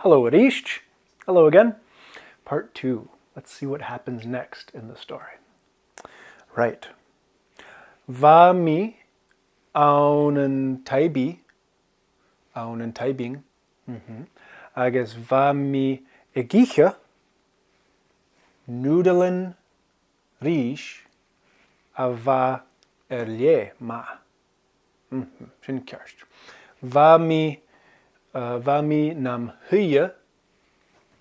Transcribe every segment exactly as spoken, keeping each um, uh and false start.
Hello a-rithist. Hello again. Part two. Let's see what happens next in the story. Right. Bha mi ann an taigh-bìdh, ann an taigh-bìdh, mhm, agus bha mi ag ithe noodlean-rìs a bha air leth math. Mhm, sin ceart. Bha mi, uh, bha mi nam shuidhe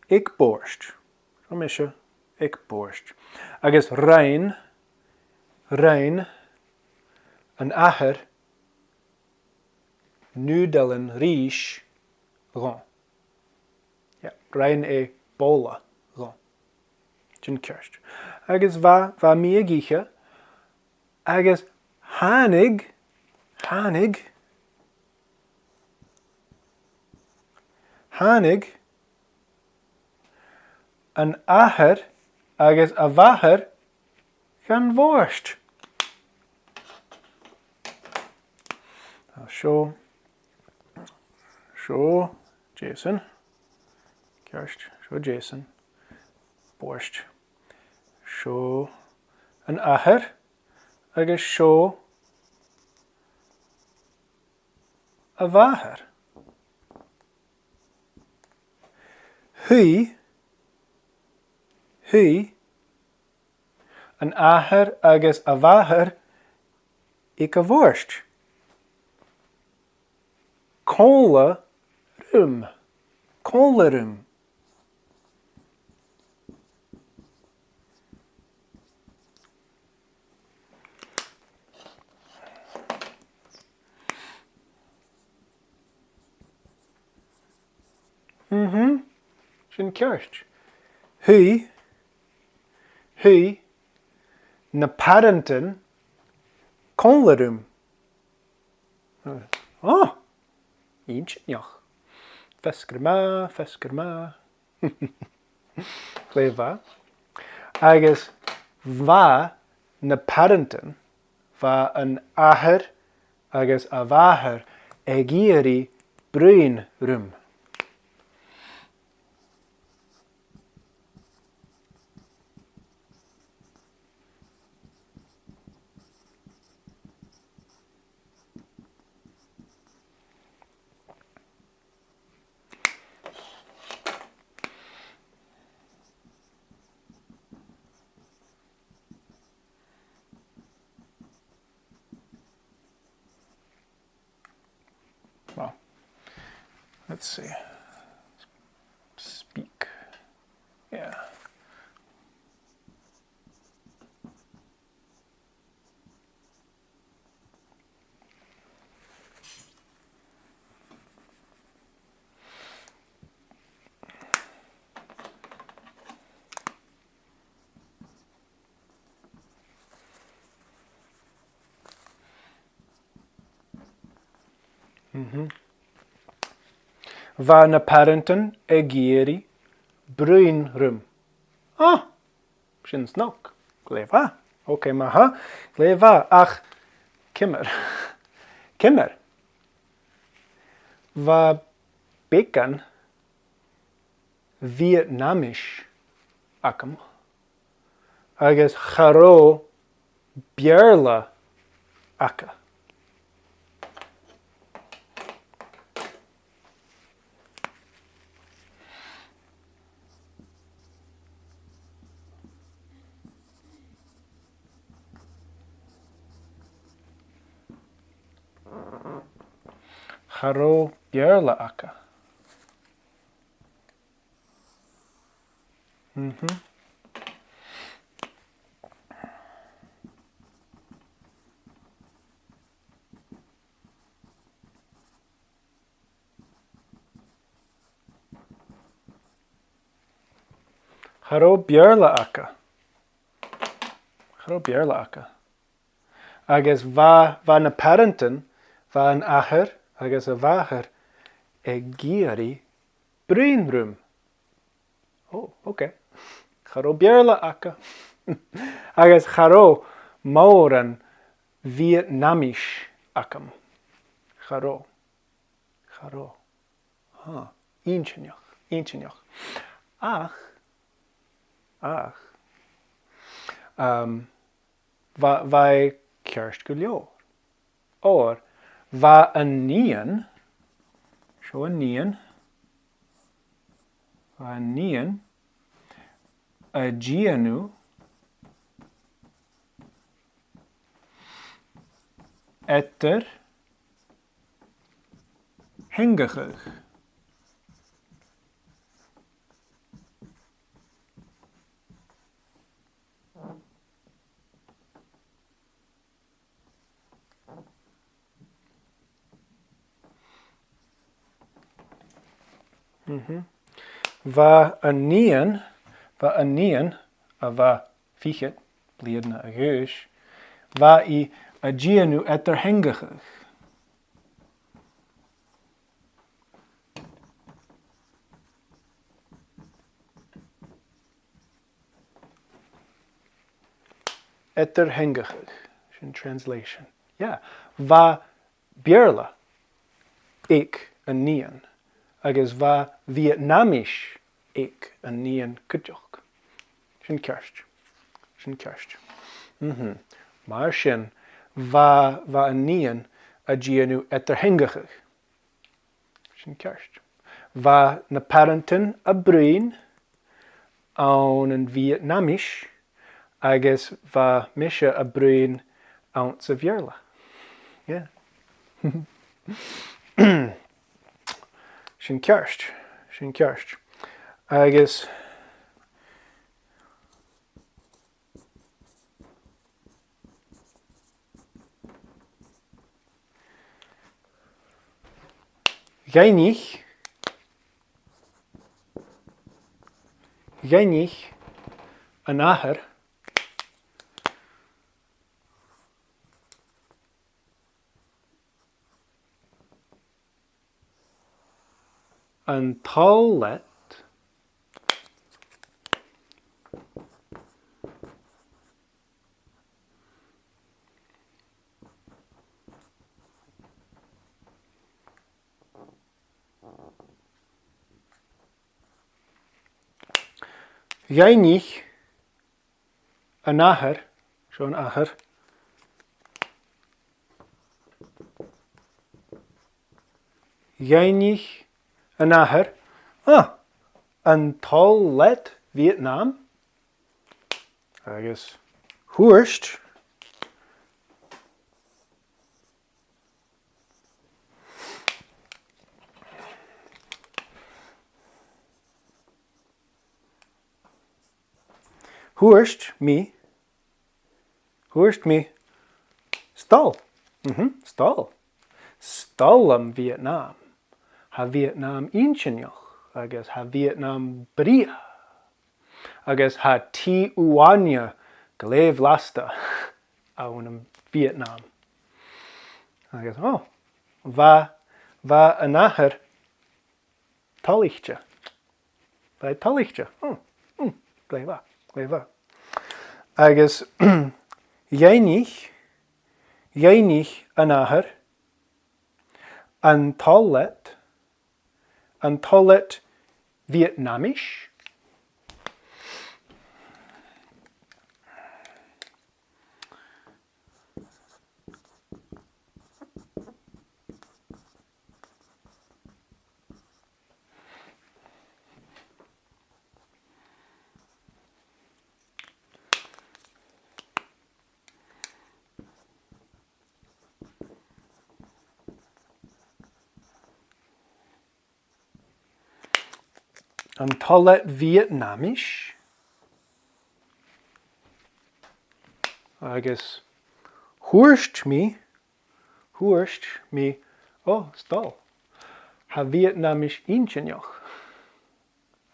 aig bòrd. Seo mise aig bòrd. Agus rinn, rinn an athair noodlean-rìs dhomh. Yeah, rinn e bobhla dhomh. Sin ceart. Agus bha, bha mi ag ithe, agus thàinig, thàinig, thàinig an athair agus a mhàthair dhan bhòrd. Tha seo, seo Jason. Ceart, seo Jason. Bòrd. Seo an athair agus seo a mhàthair. Shuidh, shuidh an athair agus a mhàthair aig a' bhòrd. Còmhla rium. Còmhla rium. Mhm. Sin ceart. Shuidh, shuidh na pàrantan còmhla rium. Oh, inntinneach. Feasgar math, feasgar math. Glè mhath. Agus bha na pàrantan, bha an athair agus a mhàthair ag iarraidh bruidhinn rium. Well, let's see. Speak. Yeah. Mhm. Bha na pàrantan ag iarraidh bruidhinn rium. Ah, sin snog. Glè mhath. Ok, ma-thà. Glè mhath. Ach, ciamar? Ciamar? Bha beagan Vietnamese agam, agus cha robh Beurla aca. Cha robh Beurla aca. Mhm. Cha robh Beurla aca. Cha robh Beurla aca. Agus bha, bha na pàrantan, bha an athair agus a mhàthair ag iarraidh bruidhinn rium. Oh, ok. Cha robh Beurla aca. Agus cha robh mòran Vietnamese agam. Cha robh. Cha robh. Ah, inntinneach. inntinneach. Ach, ach, um, bha, bha e ceart gu leòr. Oir bha an nighean, seo an nighean, bha an nighean a' dèanamh eadar-theangachadh. Mhm. Bha an nighean, bha an nighean a bha fichead bliadhna a dh'aois, bha i a' dèanamh eadar-theangachadh. Eadar-theangachadh. Sin translation. Yeah. Bha Beurla aig an nighean, agus bha Vietnamese aig an nighean cuideachd. Sin ceart. Sin ceart. Mhm. Mar sin, bha, bha an nighean a' dèanamh eadar-theangachadh. Sin ceart. Bha na pàrantan a' bruidhinn ann an Vietnamese agus bha mise a' bruidhinn anns a' Bheurla. Yeah. Sin ceart. Sin ceart. Agus dh'fhaighnich, dh'fhaighnich an athair an toil leat Dh'fhaighnich an athair, seo an athair. Dh'fhaighnich an athair, ah, an toil leat Vietnam? Agus thuirt, thuirt mi, thuirt mi, 's toil. Mhm, 's toil. 'S toil leam Vietnam. Tha Vietnam inntinneach agus tha Vietnam brèagha. Agus tha tì uaine glè bhlasta ann am Vietnam. Agus, oh, bha, bha an athair toilichte. Bha e toilichte. Oh, mm, glè mhath, glè mhath. Agus dh'fhaighnich, dh'fhaighnich an athair an toil leat, an toil leat Vietnamese? An toil leat Vietnamese? Agus thuirt mi, thuirt mi, oh, 's toil. Tha Vietnamese inntinneach.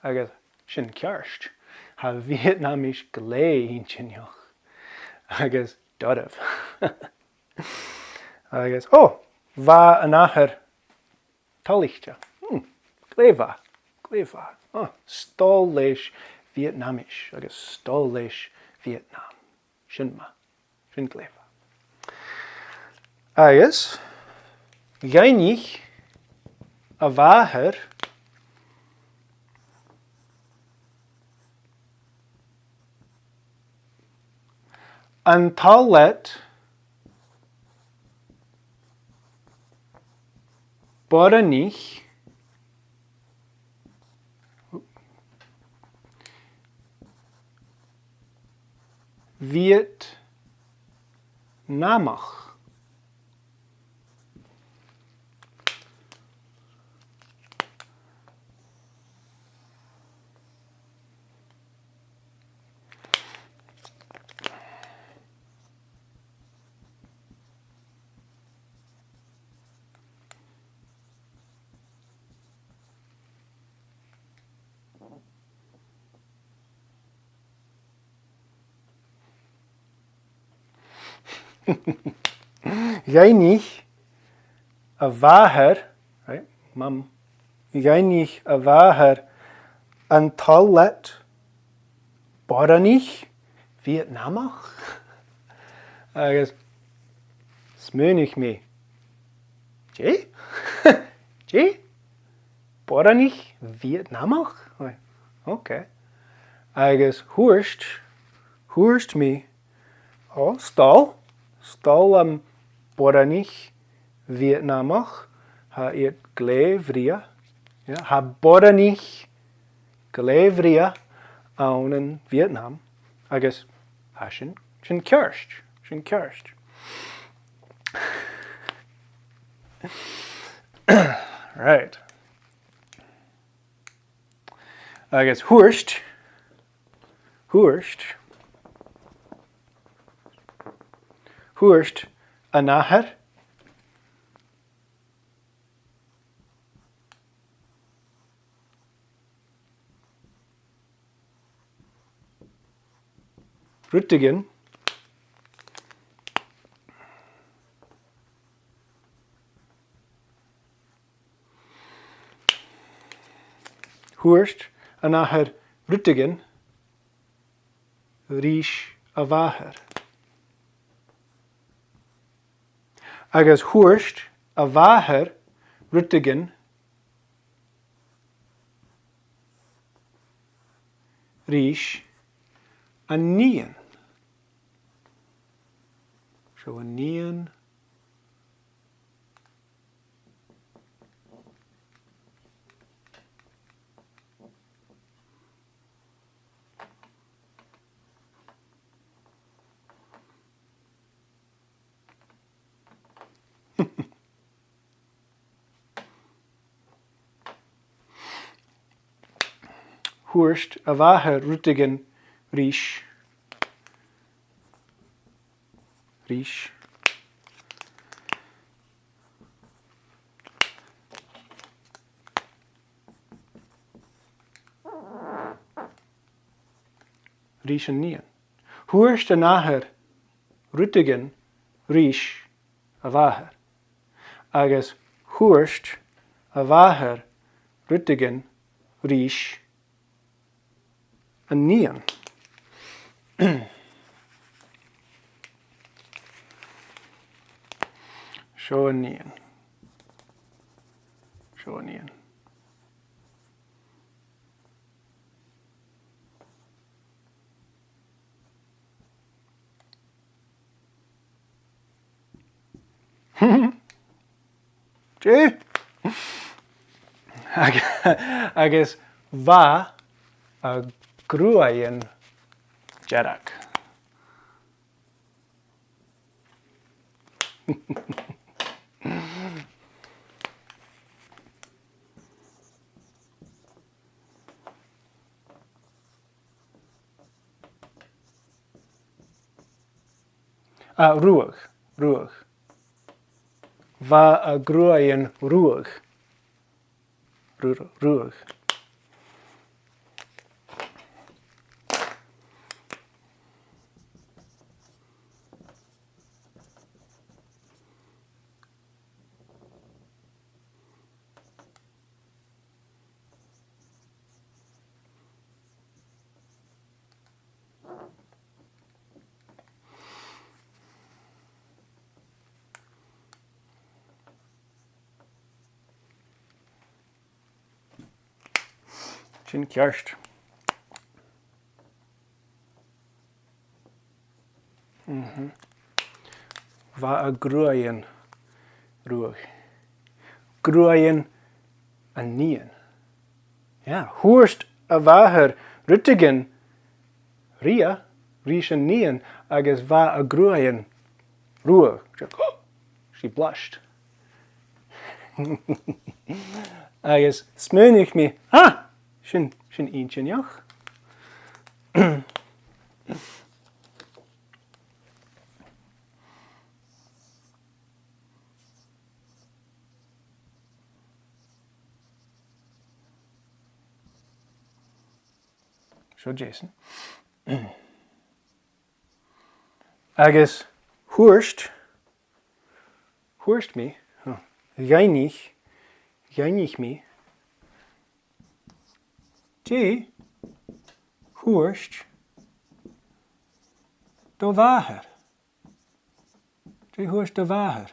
Agus sin ceart. Tha Vietnamese glè inntinneach. Agus doirbh. Agus, oh, bha an athair toilichte. Hmm, glè mhath, glè mhath. Ah, 's toil leis Vietnamese agus 's toil leis Vietnam. Sin math, sin glè mhath. Agus dh'fhaighnich a mhàthair An toil leat boireannaich Vietnamach? Dh'fhaighnich a mhàthair, right, Mum, dh'fhaighnich a mhàthair an toil leat boireannaich Vietnamach? Agus smaoinich mi, dè? Dè? Boireannaich Vietnamach? Right, okay. Agus thuirt, thuirt mi, o, 's toil, 's toil leam boireannaich Vietnamach, tha iad glè bhrèagha. Yeah, tha boireannaich glè bhrèagha ann an Vietnam, agus tha sin, sin ceart, sin ceart. Right. Agus thuirt, thuirt, thuirt an athair, rudeigin, thuirt an athair rudeigin ris a mhàthair. Agus thuirt a mhàthair rudeigin ris an nighean. Seo an nighean. Thuirt a mhàthair rudeigin ris, ris, ris an nighean. Thuirt an athair rudeigin ris a mhàthair. Agus thuirt a mhàthair rudeigin ris an nighean. Seo an nighean. Seo an nighean. Dè? Ag-, agus bha a gruaidhean dearg. Ah, ruadh, ruadh. Bha a gruaidhean ruadh. Ru-, ruadh. Sin ceart. Mhm. Bha a gruaidhean ruadh. Gruaidhean an nighean. Yeah, thuirt a mhàthair rudeigin rithe, ris an nighean, agus bha a gruaidhean ruadh. She blushed. Agus smaoinich mi, ah, sin, sin inntinneach. Seo Jason. Agus thuirt, thuirt mi, oh, dh'fhaighnich, dh'fhaighnich mi, dè thuirt do mhàthair? Dè thuirt do mhàthair?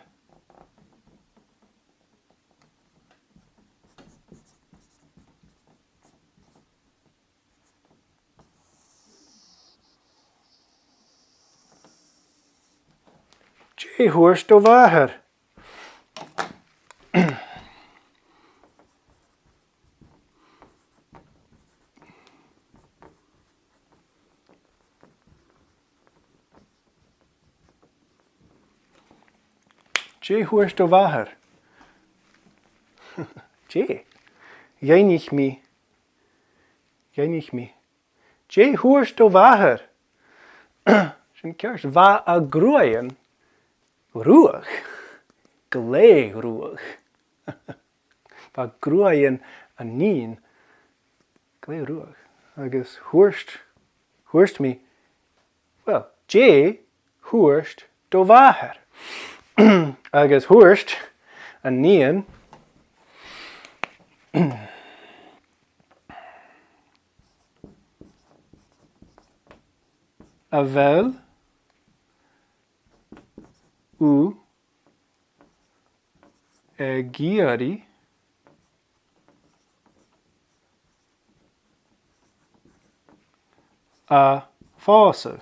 Dè thuirt do mhàthair? Dè thuirt do mhàthair? Dè? Dh'fhaighnich mi. Dh'fhaighnich mi. Dè thuirt do mhàthair? Sin ceart, bha a gruaidhean ruadh. Glè ruadh. Bha gruaidhean an nighean glè ruadh. Agus thuirt, thuirt mi, well, dè thuirt do mhàthair? Agus thuirt an nighean, a bheil thu ag iarraidh a phòsadh?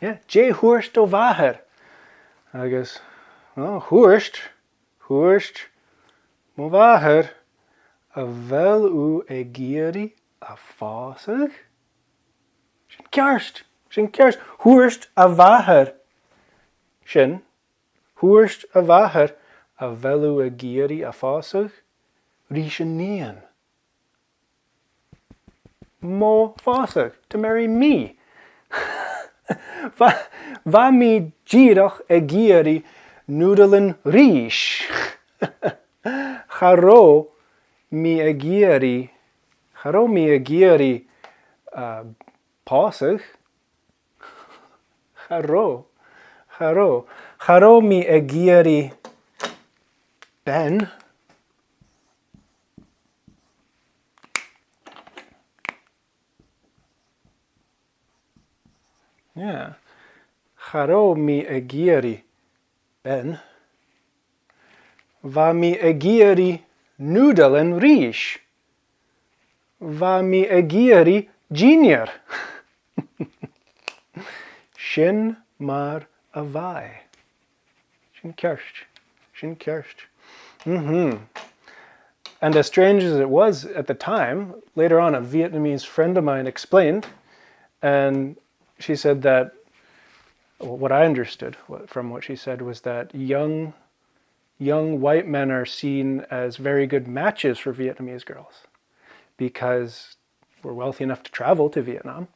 Yeah, dè thuirt do mhàthair? Agus, well, thuirt, thuirt mo mhàthair, a bheil thu ag iarraidh a phòsadh? Sin ceart, sin ceart. Thuirt a mhàthair sin, thuirt a mhàthair, a bheil thu ag iarraidh a phòsadh? Ris an nighean. Mo phòsadh, to marry me. Bha, bha mi dìreach ag iarraidh noodlean rìs. Cha robh mi ag iarraidh, cha robh mi ag iarraidh, uh, pòsadh. Cha robh, cha robh, cha robh mi ag iarraidh bean. Yeah. Cha robh mi ag iarraidh bean. Bha mi ag iarraidh noodlean rìs. Bha mi ag iarraidh dinnear. Sin mar a bha e. Sin ceart. Sin ceart. Mm-hmm. And as strange as it was at the time, later on a Vietnamese friend of mine explained, and she said that what I understood wha- from what she said was that young young white men are seen as very good matches for Vietnamese girls because we're wealthy enough to travel to Vietnam,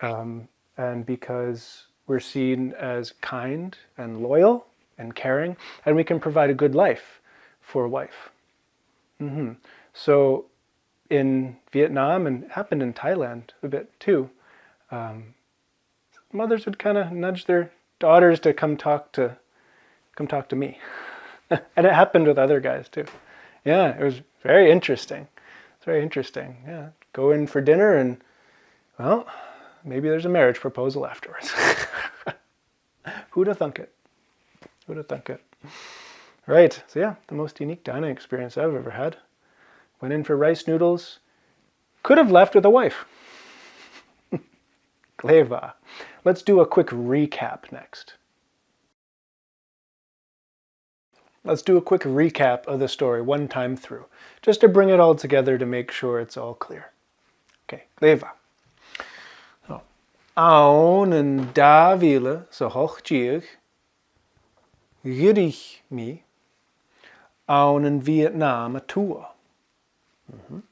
um, and because we're seen as kind and loyal and caring, and we can provide a good life for a wife. Hmm. So in Vietnam, and happened in Thailand a bit too, um, mothers would kind of nudge their daughters to come talk to, come talk to me. And it happened with other guys too. Yeah, it was very interesting. It's very interesting. Yeah, go in for dinner and, well, maybe there's a marriage proposal afterwards. Who'd have thunk it? Who'd have thunk it? Right, so yeah, the most unique dining experience I've ever had. Went in for rice noodles, could have left with a wife. Glè mhath. Let's do a quick recap next. Let's do a quick recap of the story one time through, just to bring it all together to make sure it's all clear. Okay, glè mhath. So, ann an dà mhìle 's a h-ochd deug, dh'fhuirich mi ann an Vietnam a Tuath. Mhm.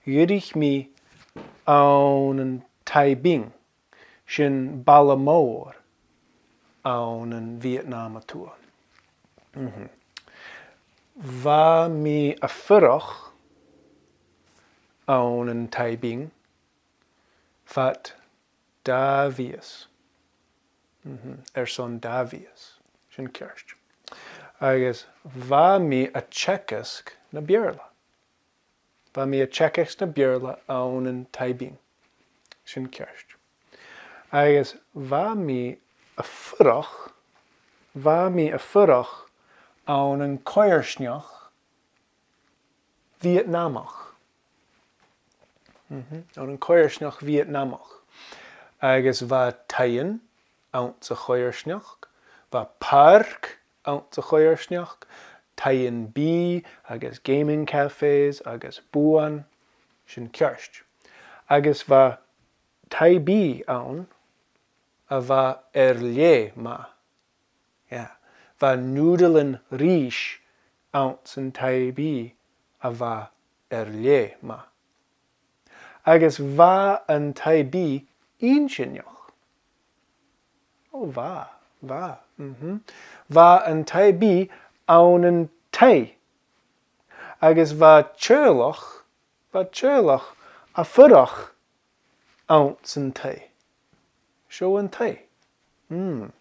Dh'fhuirich mi ann an Tay Binh, sin baile mòr ann an Vietnam a Tuath. Mhm. Bha mi a' fuireach ann an Tay Binh fad dà mhìos. Mhm. Airson dà mhìos. Sin ceart. Agus bha mi a' teagasg na Beurla. Bha mi a' teagasg na Beurla ann an Tay Binh. Sin ceart. Agus bha mi a' fuireach, bha mi a' fuireach ann an coimhearsnachd Vietnamach. Mhm. Ann an coimhearsnachd Vietnamach. Agus bha taighean anns a' choimhearsnachd, bha pàirc anns a' choimhearsnachd, taighean-bìdh agus gaming cafes agus buain, sin ceart. Agus bha taigh-bìdh ann a bha air leth math. Yeah. Bha noodle-an-rìs anns an taigh-bìdh a bha air leth math. Agus bha an taigh-bìdh inntinneach. Ò, bha, bha, mhm. Bha an taigh-bìdh ann an taigh. Agus bha teaghlach, bha teaghlach a' fuireach anns an taigh. Seo an taigh. Mm.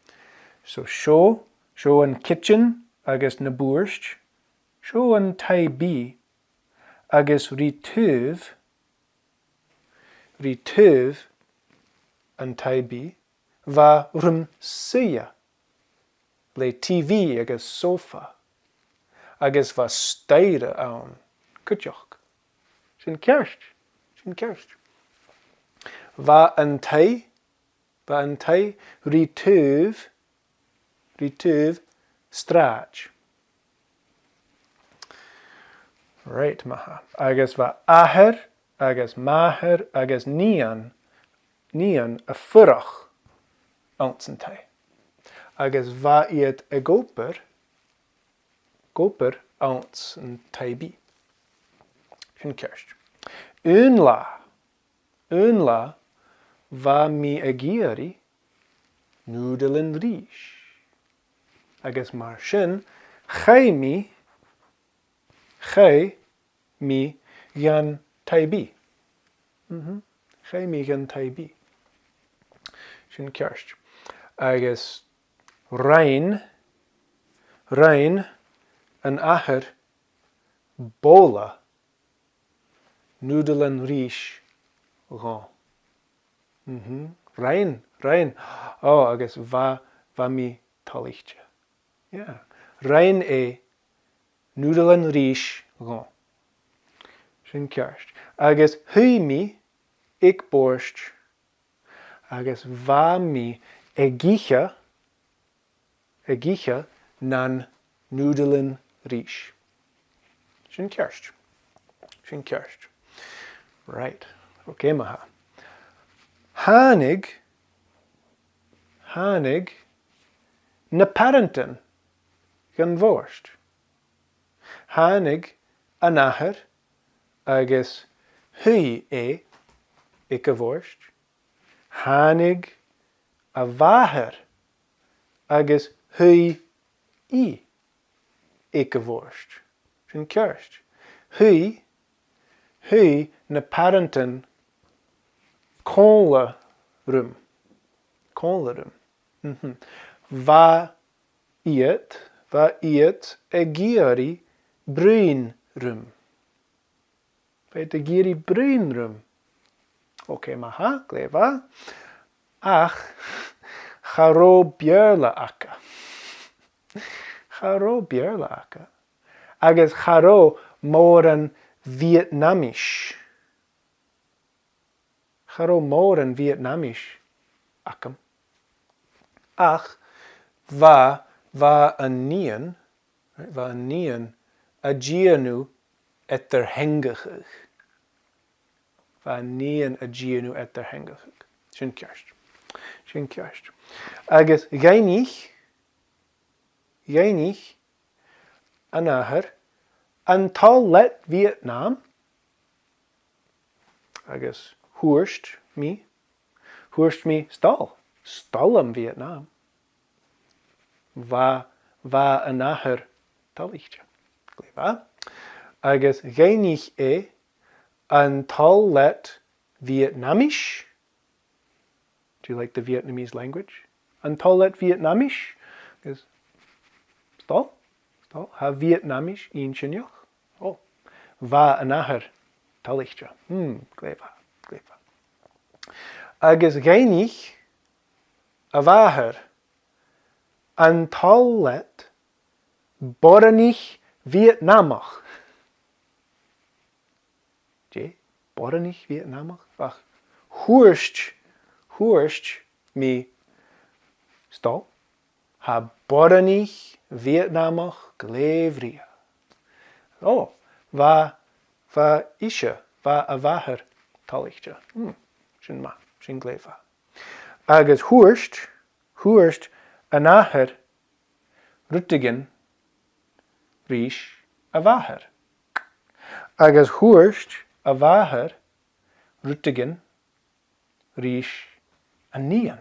So seo, seo an kitchen agus na bùird. Seo an taigh-bìdh. Agus ri taobh, ri taobh an taigh-bìdh, bha rùm-suidhe le TV agus sofa, agus bha staidhre ann cuideachd. Sin ceart, sin ceart. Bha an taigh, bha an taigh ri taobh, ri taobh sràid. Right, math. Agus bha athair agus màthair agus nighean, nighean a' fuireach anns an taigh. Agus bha iad ag obair, ag obair anns an taigh-bìdh. Sin ceart. Aon latha, aon latha, bha mi ag iarraidh noodle-an-rìs. Agus mar sin, chaidh mi, chaidh mi dhan taigh-bìdh. Mhm. Chaidh mi dhan taigh-bìdh. Sin ceart. Agus rinn, rinn an athair bobhla noodle-an-rìs dhomh. Mhm. Rinn, rinn. Ò, agus bha, bha mi toilichte. Yeah. Rinn e noodle-an-rìs dhomh. Sin ceart. Agus shuidh mi aig bòrd, agus bha mi ag ithe, ag ithe nan noodle-an-rìs. Sin ceart. Sin ceart. Right. Okay, math. Thàinig, thàinig na pàrantan dhan bhòrd. Thàinig an athair agus shuidh e aig a' bhòrd. Thàinig a mhàthair agus shuidh i aig a' bhòrd. Sin ceart. Shuidh, shuidh na pàrantan còmhla rium. Còmhla rium. Mhm. Bha iad, bha iad ag iarraidh bruidhinn rium. Bha iad ag iarraidh bruidhinn rium. Ok, math, glè mhath. Ach cha robh Beurla aca. Cha robh Beurla aca. Agus cha robh mòran Vietnamese. Cha robh mòran Vietnamese agam. Ach bha, bha an nighean, right, bha an nighean a' dèanamh eadar-theangachadh. Bha an nighean a' dèanamh eadar-theangachadh. Sin ceart. Sin ceart. Agus dh'fhaighnich, dh'fhaighnich an athair, "An toil leat Vietnam?" Agus thuirt mi, thuirt mi, "'S toil, 's toil leam Vietnam." Bha, bha an athair toilichte. Glè mhath. Agus dh'fhaighnich e, "An toil leat Vietnamese?" Do you like the Vietnamese language? An toil leat Vietnamese? Agus, "'S toil, 's toil, tha Vietnamese inntinneach." Ò, bha an athair toilichte. Hmm, glè mhath, glè mhath. Agus dh'fhaighnich a mhàthair, "An toil leat boireannaich Vietnamach?" Dè? Boireannaich Vietnamach? Ach thuirt, thuirt mi, "'S toil, tha boireannaich Vietnamach glè bhrèagha." Ò, bha, bha ise, bha a mhàthair toilichte. Hmm, sin math, sin glè mhath. Agus thuirt, thuirt an athair rudeigin ris a' mhàthair. Agus thuirt a' mhàthair rudeigin ris an nighean.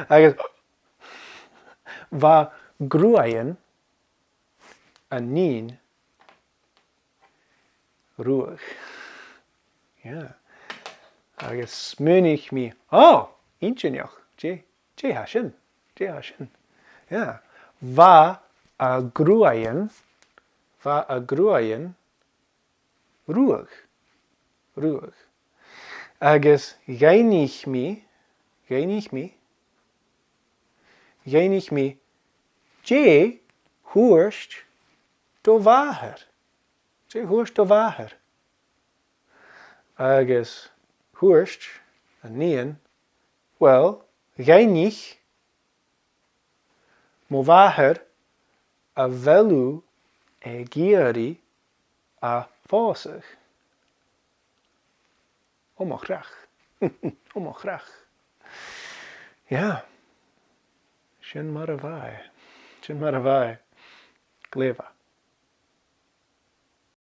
Agus bha gruaidhean an nighean ruadh. Yeah. Agus smaoinich mi, "Ò, inntinneach, dè, dè tha sin, dè tha sin?" Yeah. Bha a gruaidhean, bha a gruaidhean ruadh, ruadh. Agus dh'fhaighnich mi, dh'fhaighnich mi, dh'fhaighnich mi, "Dè thuirt do mhàthair? Dè thuirt do mhàthair?" Agus thuirt an nighean, "Well, dh'fhaighnich mo mhàthair a bheil thu ag iarraidh a phòsadh." Ò mo chreach. Ò mo chreach. Yeah. Sin mar a bha e. Sin mar a bha e. Glè mhath,